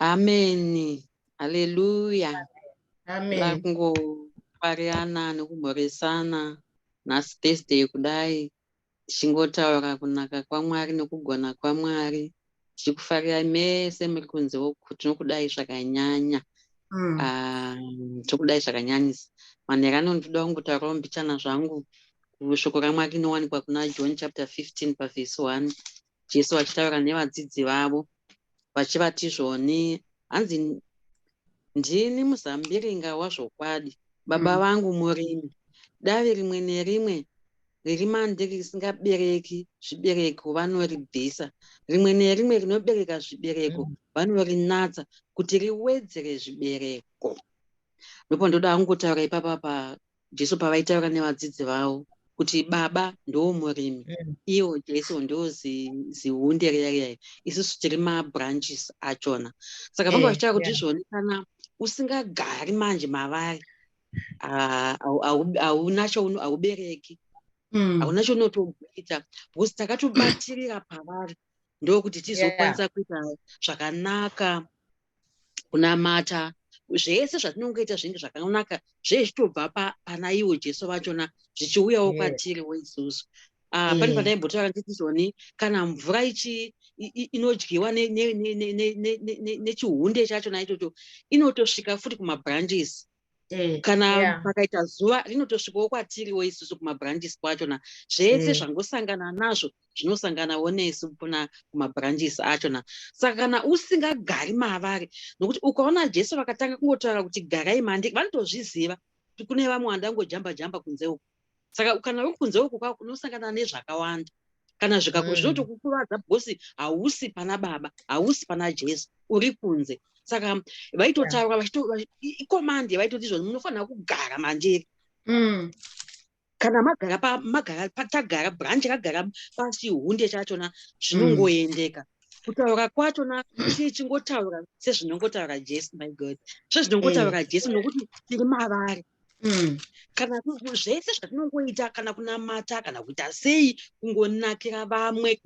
Ameni. Haleluya. Amen. Kungofarirana nekumhoresana nhasi Thursday kudai, tichingotaura kunaka kwaMwari nekugona kwaMwari. Tichikufarirai mese muri kunze uku, tinokudai zvakanyanya. Ah, tokudai zvakanyanyisa. Manheru ano ndinoda kungotaurawo mbichana zvangu shoko raMwari rinowanikwa kuna John chapter 15 pavhesi 1, Jesu vachitaura nevadzidzi vavo vachivati zvoni, hanzi, "Ndini muzambiringa wazvokwadi, Baba vangu murimi. Davi rimwe nerimwe riri mandiri risingabereki zvibereko vanoribvisa. Rimwe nerimwe rinobereka zvibereko vanorinatsa kuti riwedzere zvibereko." Ndipo ndoda kungotaura ipapa pa Jesu pavaitaura nevadzidzi vavo kuti Baba ndo murimi, iwo Jesu ndo zihunde riya riya, isusu tiri mabranches achona. Saka vanga vachitaura kuti izvoni kana usingagari manje mavari, hauna haubereki, hauna chaunotomboita, because takatobatirira pavari ndokuti tizokwanisa kuita zvakanaka, kunamata, zvese zvatinongoita zvinenge zvakanaka, zvezvitobva pana iwo Jesu vachona, zvichiuyawo kwatiriwo isusu. Pane pandaimbotaura nditi zvoni kana mvura ichi inodyiwa nechihunde chachona ichocho, inotosvika futi kumabranches. Kana pakaita zuva, rinotosvikawo kwatiriwo isusu kumabranches kwachona. Zvese zvangosangana nazvo zvinosanganawo nesu kuna kumabranches achona. Saka kana usingagari mavari, nokuti ukaona Jesu vakatanga kungotaura kuti garai mandiri, vanotozviziva kuti kune vamwe vandangojamba jamba kunze uku. Saka kana uri kunze uku kwako, unosangana nezvakawanda kana zvinotokukuvadza, because hausi pana Baba, hausi pana Jesu, uri kunze. Saka vaitotaura icommand vaitoti izvoni, munofanira kugara mandiri. Kana magara magara patagara branch ragara pachihunde chachona, zvinongoendeka. Kutaura kwachona tichingotaura sezvinongotaura Jesu, my God, sezvinongotaura Jesu, nokuti tiri mavari. Kana zvese zvatinongoita, kana kunamata, kana kuita sei, kungonakira vamwe,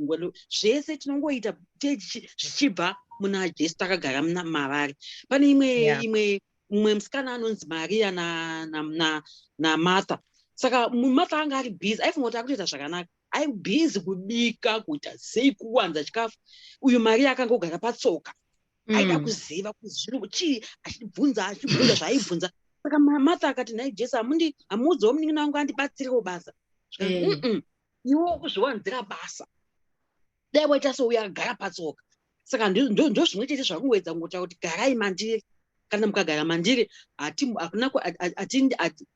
zvese tinongoita zvichibva muna Jesu, takagara mavari. Pane imwe imwe mumwe musikana anonzi Maria naMartha. Saka Martha anga ari busy, aifunga kuti akutoita zvakanaka, ai busy kubika, kuita sei, kuwanza chikafu. Uyu Maria akangogara patsoka, aida kuziva kuti zviri chii, achibvunza, achibvunza zvaaibvunza. Saka Martha akati, "Nhai Jesu, hamundi hamuudzewo munin'ina wangu andibatsirewo basa?" Zvikanzi, "Iwe kuzviwanzira basa, dai waita souya akagara patsoka." Saka ndo zvimwe chete zvakungoedza kungotaura kuti garai mandiri. Kana mukagara mandiri, hakuna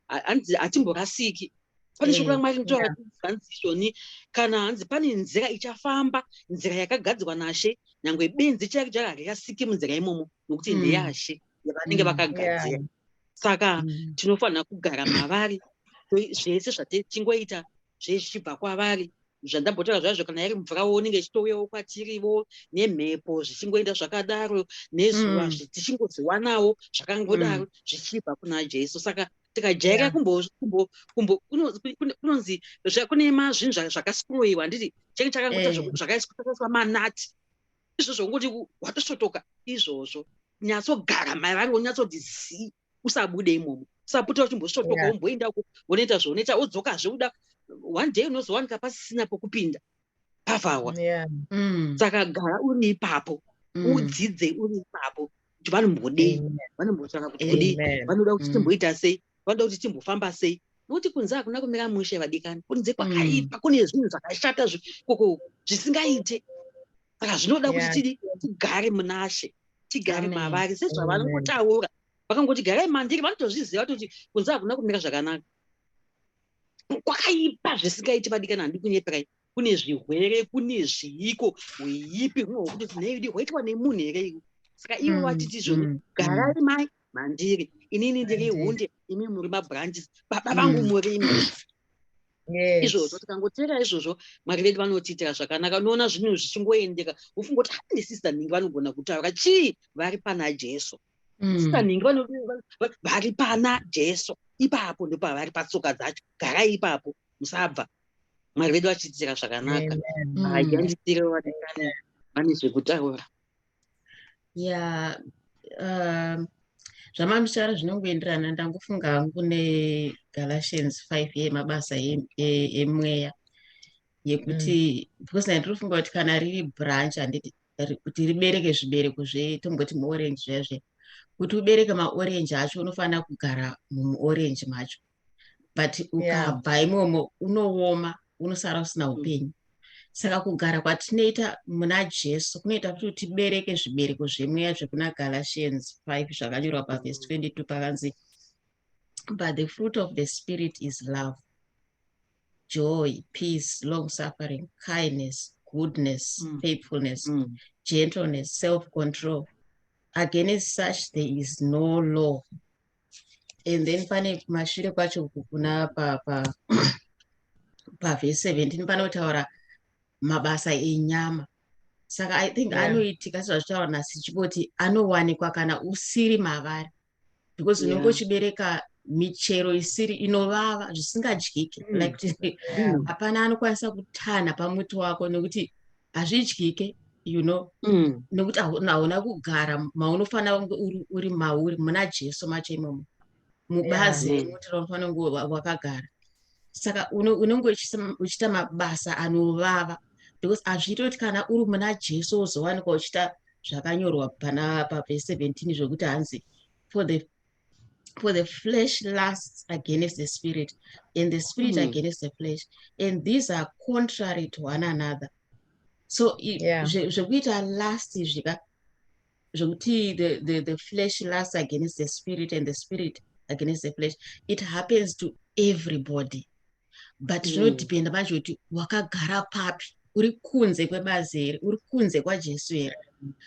hanzi hatimborasiki. Pane shoko raMwari rinotaura hanzi izvoni, kana hanzi pane nzira ichafamba, nzira yakagadzirwa naShe, nyange benzi chairo chairo harirasiki munzira imomo, nokuti ndeyashe yavanenge vakagadzira. Saka tinofanira kugara mavari. Zvese zvatichingoita zvezvichibva kwavari. Zvandambotaura zvazvo, kana iri mvurawo inenge ichitouyawo kwatiriwo, nemhepo, zvichingoenda zvakadaro, nezuva, tichingozviwanawo zvakangodaro, zvichibva kuna Jesu. Saka tikajaira kumbo kunonzi kune mazvinhu zvakascrewiwa, handiti? Chinenge chakangoita zvakaiswa manati izvozvo, ngoti watosvotoka izvozvo. Nyatsogara mavari, wonyatsoti zii, usabude imomo, usapota uchimbosvotoka. Womboenda uko, wonoita zvaunoita, wodzokazve. Uda one day unozowanika pasisina pokupinda, pavharwa. Saka gara uri ipapo, udzidze uri ipapo kuti vanombodei, vanombotsvaka kuti kudii, vanoda kuti timboita sei, vanoda kuti timbofamba sei, nokuti kunze hakuna kumira mushe, vadikani. Kunze kwakaipa, kune zvinhu zvakashata koko zvisingaite. Saka zvinoda kuti tidi tigare munaShe, tigare mavari sezvavanongotaura. Vakangoti garai mandiri, vanotozviziva kuti kunze hakuna kumira zvakanaka, kwakaipa zvisingaiti. Vadikani, handi kunyeperai, kune zvirwere, kune zviiko, hweipi humwe hwekuti neidi hwaitwa nemunhu here iwo. Saka ivo vatiti izvoni, garai mai mandiri, inini ndiri hunde, imi muri mabranches, Baba vangu murimi. Izvozvo tikangoteera izvozvo, Mwari vedu vanotiitira zvakanaka. Unoona zvinhu zvichingoendeka, ufunga kuti hani sister nhingi vanogona kutaura chii, vari pana Jesu. Sister nhingi vari pana Jesu ipapo, ndopavari patsoka dzacho. Garai ipapo, musabva. Mwari vedu vachiitira zvakanaka. Ayanditsirewo, vadikani, vane zvekutaura. Ya, zvamamuchitaura zvinongoenderana. Ndangofunga hangu neGalatians 5 yemabasa emweya yekuti because ndiri kuti kana riri branch, handiti, kuti ribereke zvibereko zvetomboti muorange zviya zviya, kuti ubereke maorange acho unofanira kugara mumuorange macho, but ukabva imomo unooma, unosara usina upenyu. Saka kugara kwatinoita muna Jesu kunoita kuti tibereke zvibereko zvemweya zvekuna Galatians 5 zvakanyorwa pavhesi 22, pakanzi, "But the fruit of the Spirit is love, joy, peace, long suffering, kindness, goodness, faithfulness, gentleness, self control. Against such there is no law." And then pane kumashure kwacho kuna pavhesi 17 panotaura mabasa enyama. Saka I think anoitika sezvazvitaura nhasi chingoti anowanikwa kana usiri mavari, because unenge uchibereka michero isiri inovava zvisingadyike, like kuti hapana anokwanisa kutanha pamuti wako nekuti hazvidyike, nekuti hauna kugara maunofanira kunge uri mauri muna Jesu macho imomo, mubazi remuti raunofanira kunge wakagara. Saka unenge uchiita mabasa anovava because hazviiti kuti kana uri muna Jesu uzowanikwa uchiita zvakanyorwa pana pavhesi 17 zvokuti hanzi, For the flesh lusts against the Spirit and the Spirit against the flesh, and these are contrary to one another." So zvekuita lust izvi ka, zvekuti the flesh lusts against the Spirit and the Spirit against the flesh, it happens to everybody, but zvinodhipenda manje kuti wakagara papi. Uri kunze kwebazi here? Uri kunze kwaJesu here?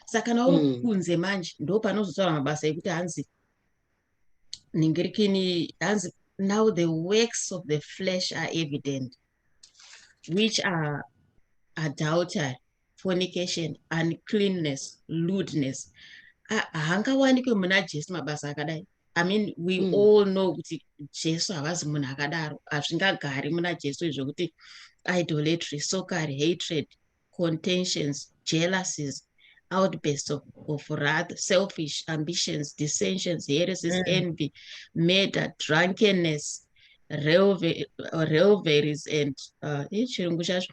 Saka kana uri kunze manje, ndo panozotaura mabasa ekuti hanzi ningirikini, hanzi, "Now the works of the flesh are evident, which are adultery, fornication, uncleanness, lewdness." Haangawanikwe muna Jesu mabasa akadai. I mean, we all know kuti Jesu havazi munhu akadaro. Hazvingagari muna Jesu izvokuti idolatry, sorcery, hatred, contentions, jealousies, outbursts of wrath, selfish ambitions, dissensions, heresies, envy, murder, drunkenness, revelries and chirungu chacho,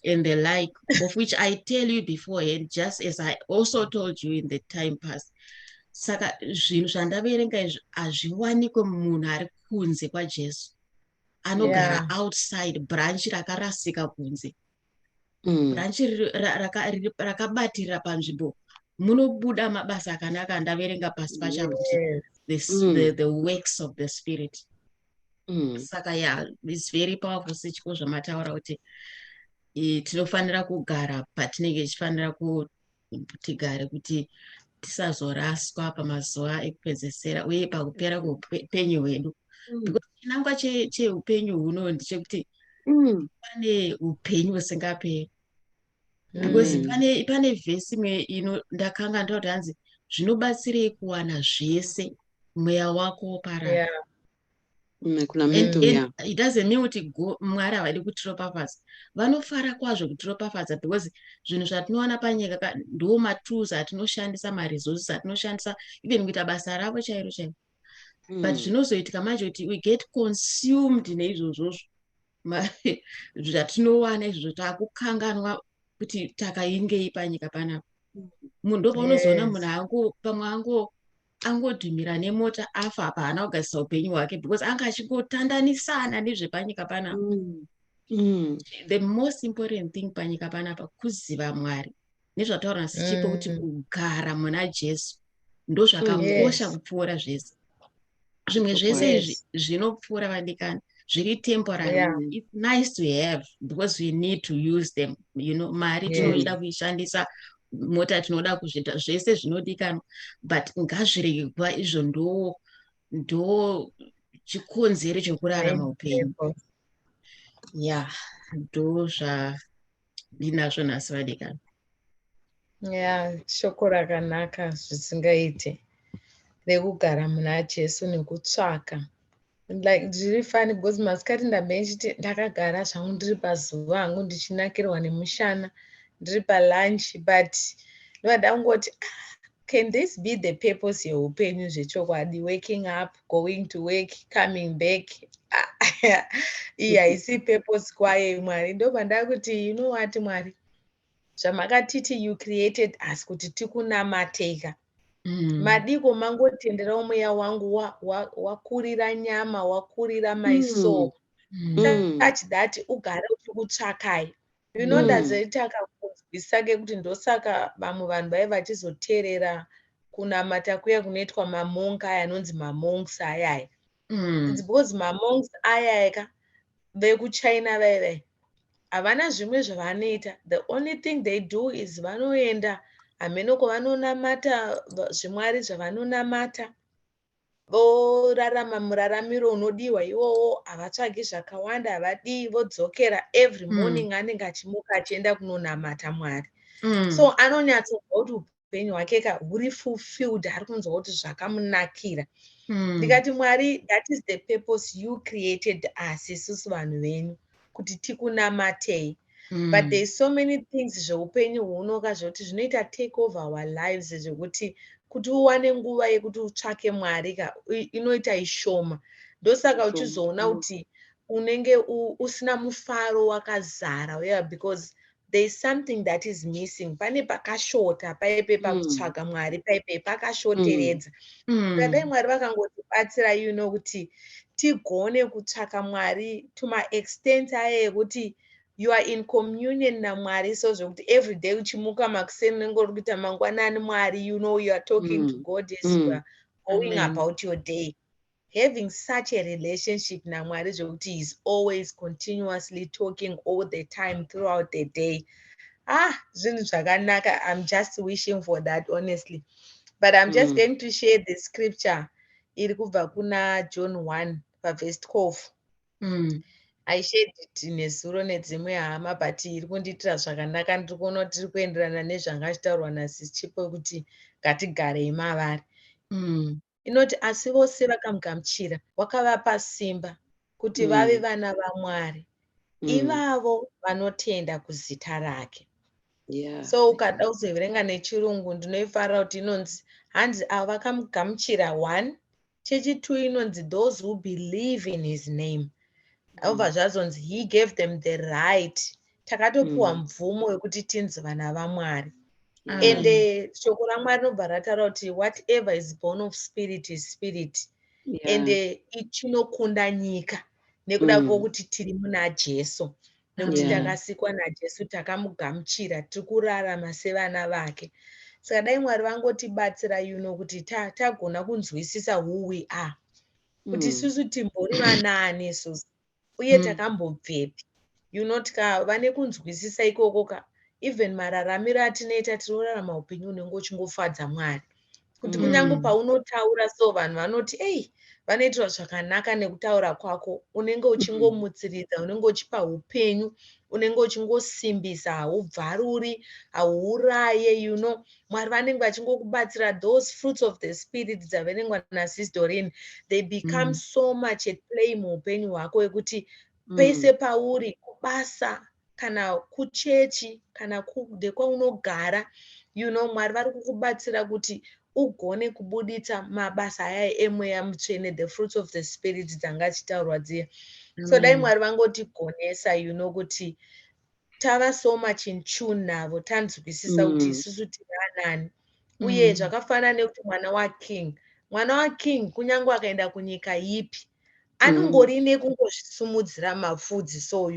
and the like, of which I tell you beforehand, just as I also told you in the time past. Saka zvinhu zvandaverenga izvi hazviwanikwe munhu ari kunze kwaJesu, anogara outside, branch rakarasika kunze. Branch rakabatirira panzvimbo munobuda mabasa akanaka andaverenga pasi pachapo kuti the works of the Spirit. Saka yeah, it's very powerful sechiko zvamataura kuti tinofanira kugara patinenge tichifanira tigare kuti tisazoraswa pamazuva ekupedzesera uye pakupera kweupenyu hwedu, because chinangwa cheupenyu huno ndechekuti pane upenyu husingaperi, because pane vhesi imwe ino ndakanga ndakuti hanzi, "Zvinobatsirei kuwana zvese, mweya wako woparara?" Kuna And, Matthew, and it doesn't mean kuti Mwari havadi kutiropafadza. Vanofara kwazvo kutiropafadza, because zvinhu zvatinowana panyika ndo matools atinoshandisa, maresources atinoshandisa even kuita basa ravo chairo chairo, but zvinozoitika manje kuti we get consumed neizvozvozvo zvatinowana izvozvo, taakukanganwa kuti takaingei panyika panapa. Munhu ndopaunozoona munhu ango pamwe angodhumira nemota afa, apa haana kugadzisa upenyu hwake because anga achingotandanisana nezvepanyika panapa. The most important thing panyika panapa kuziva Mwari nezvataura nasichipo kuti kugara muna Jesu ndo zvakakosha kupfuura zvese. Zvimwe zvese izvi zvinopfuura, vadikani, zviri temporary. It's nice to have because we need to use them. Mari tinoida kuishandisa, mota tinoda kuzviita, zvese zvinodikanwa, but ngazvirege kuva izvo ndo chikonzero chekurarama upenyu. Ya, ndo zvandinazvo nhasi, vadikani. Ya, shoko rakanaka zvisingaite rekugara muna Jesu nekutsvaka. Like, zviri funny because masikati ndambe ndichiti ndakagara zvangu ndiri pazuva hangu, ndichinakirwa nemushana, ndiri palunch, but ndobva ndangoti, "Ah, Can this be the purpose yeupenyu zvechokwadi? Waking up, going to work, coming back, iyi haisi purpose kwaye, Mwari. Ndobva ndakuti, "You know what, Mwari, zvamakatiti you created us kuti tikunamateka, madiko mangotenderawo mweya wangu wakurira nyama, wakurira my soul such that ugare uchikutsvakai." Ndazoita kakunzwisisa kekuti ndosaka vamwe vanhu vaiva vachizoteerera kunamata kuya kunoitwa mamonk aya, anonzi mamonks ayaya. It's because mamonks ayaya ka, vekuChina vaivai, havana zvimwe zvavanoita. The only thing they do is vanoenda hameno kwavanonamata zvimwari zvavanonamata, vorarama muraramiro unodiwa iwowo. Havatsvagi zvakawanda, havadii, vodzokera. Every morning anenge achimuka achienda kunonamata Mwari. So anonyatsonzwa kuti upenyu hwake ka huri fulfilled, ari kunzwa kuti zvakamunakira. Ndikati, "Mwari, that is the purpose you created us, isusu vanhu venyu, kuti tikunamatei." But there is so many things zveupenyu hunoka zvokuti zvinoita take over our lives, zvekuti kuti uwane nguva yekuti utsvake Mwari ka inoita ishoma. Ndosaka Ishoma, uchizoona kuti unenge usina mufaro wakazara, yeah, because there is something that is missing. Pane pakashota paipe pakutsvaga Mwari, paipe pakashoteredza. Dai Mwari vakangotibatsira kuti tigone kutsvaka Mwari to maextent aya ekuti you are in communion naMwari, so zvekuti every day uchimuka makuseni unenge uri kuita mangwanani Mwari. You are talking to God as you are going Amen. about your day, having such a relationship naMwari zvekuti he is always continuously talking all the time throughout the day. Ah, zvinhu zvakanaka. I'm just wishing for that, honestly. But I'm just going to share the scripture iri kubva kuna John 1 pavhesi 12. I shared it nezuro nedzimwe hama, but iri kundiitira zvakanaka. Ndiri kuona kuti tiri kuenderana nezvanga achitaurwa naSisi Chipo kuti ngatigarei mavari. Inoti, "Asi vose vakamugamuchira wakavapa simba kuti vave vana vaMwari, ivavo vanotenda kuzita rake." So ukada kuzoverenga nechirungu, ndinoifarira kuti inonzi, hanzi avo vakamugamuchira, one. Chechi2 inonzi those who believe in his name. Obva zvazonzi he gave them the right, takatopiwa mvumo yekuti tinzi vana vaMwari. Ende shoko raMwari rinobva rataura kuti whatever is born of spirit is spirit. Ende chinokunda nyika nekuda kwokuti tiri muna Jesu, nekuti takasikwa naJesu, takamugamuchira, tiri kurarama sevana vake. Saka dai Mwari vangotibatsira kuti tagona kunzwisisa who we are, kuti isusu timbori vanaani isusu, uye takambobvepi. Tikava nekunzwisisa ikoko ka, even mararamiro atinoita, tinorarama upenyu hunenge uchingofadza Mwari, kuti kunyange paunotaura so, vanhu vanoti, "Ei, vanoitirwa zvakanaka nekutaura kwako." Unenge uchingomutsiridza, unenge uchipa upenyu, unenge uchingosimbisa, haubvaruri, hauuraye. Mwari vanenge vachingokubatsira. Those fruits of the spirit dzaverengwa naSis Doreen, they become so much at play muupenyu hwako, yekuti pese pauri, kubasa kana kuchechi kana ndekwaunogara, Mwari vari kukubatsira kuti ugone kubuditsa mabasa aya emweya mutsvene, the fruits of the spirit dzanga achitaurwa dziya. So dai Mwari vangotigonesa kuti tava so much in tune navo, tanzwisisa kuti isusu tiri anani. Uye zvakafanana nekuti mwana waking, mwana waking, kunyange akaenda kunyika ipi, anongori nekungozvisumudzira mapfudzi. So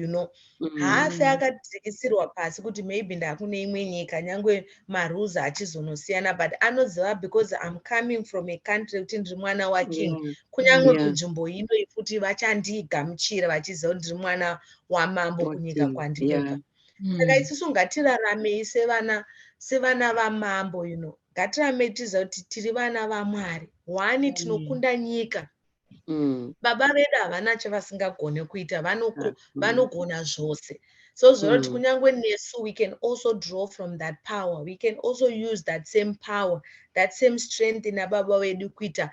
haafi akadzikisirwa pasi kuti maybe ndakune imwe nyika, nyange marules achizonosiyana, but anoziva because I'm coming from a country kuti ndiri mwana waking. Kunyange kunzvimbo ino futi vachandigamuchira vachiziva kuti ndiri mwana wamambo kunyika kwandinobva. Saka isusu ngatiraramei sevana vamambo. Ngatiramei tiziva kuti tiri vana vaMwari. One, tinokunda nyika. Baba vedu havana chavasingagone kuita, vanogona zvose. So zvoreva kuti kunyange nesu we can also draw from that power, we can also use that same power, that same strength nababa vedu kuita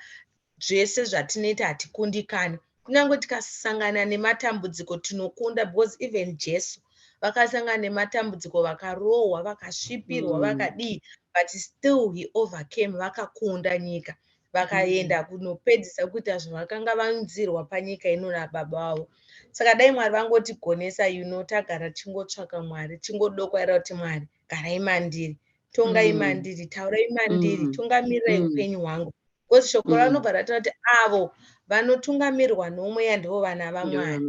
zvese zvatinoita. Hatikundikani kunyange tikasangana nematambudziko, tinokunda, because even Jesu Vakasangana nematambudziko, vakarohwa, vakasvipirwa, vakadii, but still he overcame. Vakakunda nyika, vakaenda kunopedzisa kuita zvavakanga vanzirwa panyika ino nababa vavo. Saka dai Mwari vangotigonesa, tagara tingotsvaka Mwari, tingodokwaira kuti, "Mwari, garai mandiri, tongai mandiri, taurai mandiri, tungamirirai upenyu hwangu," because shoko ranobva rataura kuti avo vanotungamirwa nomweya ndivo vana vaMwari.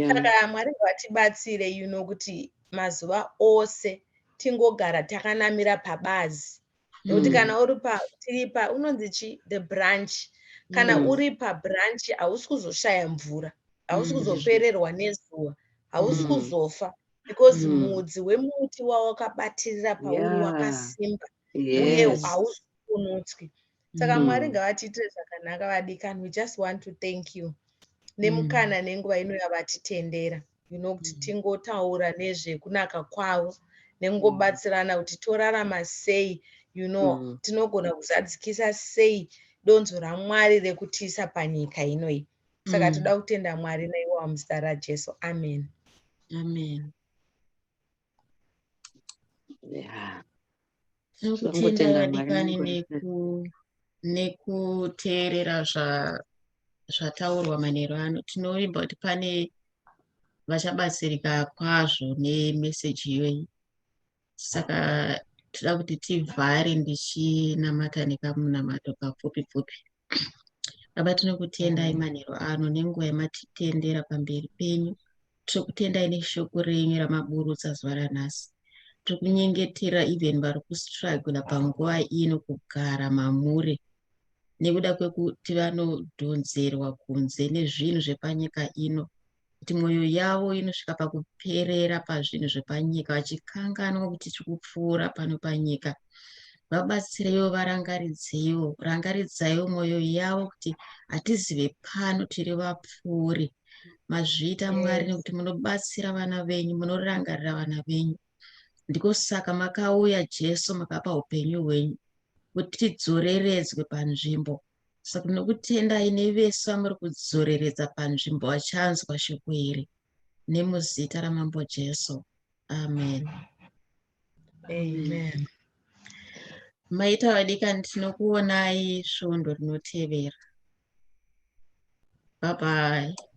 Saka Mwari ngavatibatsire kuti mazuva ose tingogara takanamira pabazi, nekuti kana uri pa tiri pa unonzi chi the branch, kana uri pabranch hausi kuzoshaya mvura, hausi kuzopererwa nezuva, hausi kuzofa, because mudzi wemuti wawakabatirira pauri wakasimba uye hausi kunotswi. Saka Mwari ngavatiitire zvakanaka. Vadikani, we just want to thank you nemukana nenguva ino yavatitendera kuti tingotaura nezvekunaka kwavo nekungobatsirana kuti torarama sei, tinogona kuzadzikisa sei donzo raMwari rekutiisa panyika inoyi. Saka toda kutenda Mwari naiwawo muzita raJesu, amen. Amen. Tinokutendai, Tinongotenda Mwari vadikani, nenguva. Nekuteerera zvataurwa manheru ano. Tinovimba kuti pane vachabatsirika kwazvo nemeseji iyoyi. Saka toda kuti tivhare ndichinamata nekamunamato kapfupi pfupi. Baba, tinokutendai manheru ano nenguva yamatitendera pamberi penyu. Tinokutendai neshoko renyu ramaburutsa zuva ranhasi. Tiri kunyengetera even vari kustruggle panguva ino kugara mamuri nekuda kwekuti vanodhonzerwa kunze nezvinhu zvepanyika ino, kuti mwoyo yavo inosvika pakuperera pazvinhu zvepanyika, vachikanganwa kuti tiri kupfuura pano panyika. Vabatsireiwo, varangaridzewo, rangaridzaiwo mwoyo yavo kuti hatizive pano, tiri vapfuuri. Mazviita, Mwari, nekuti munobatsira vana venyu, munorangarira vana venyu. Ndiko saka makauya Jesu, makapa upenyu hwenyu kuti tidzoreredzwe panzvimbo. Saka tinokutendai nevese vamuri kudzoreredza panzvimbo vachanzwa shoko iri, nemuzita raMambo Jesu, amen. Amen. Maita, vadikani. Tinokuonai svondo rinotevera. Bye bye.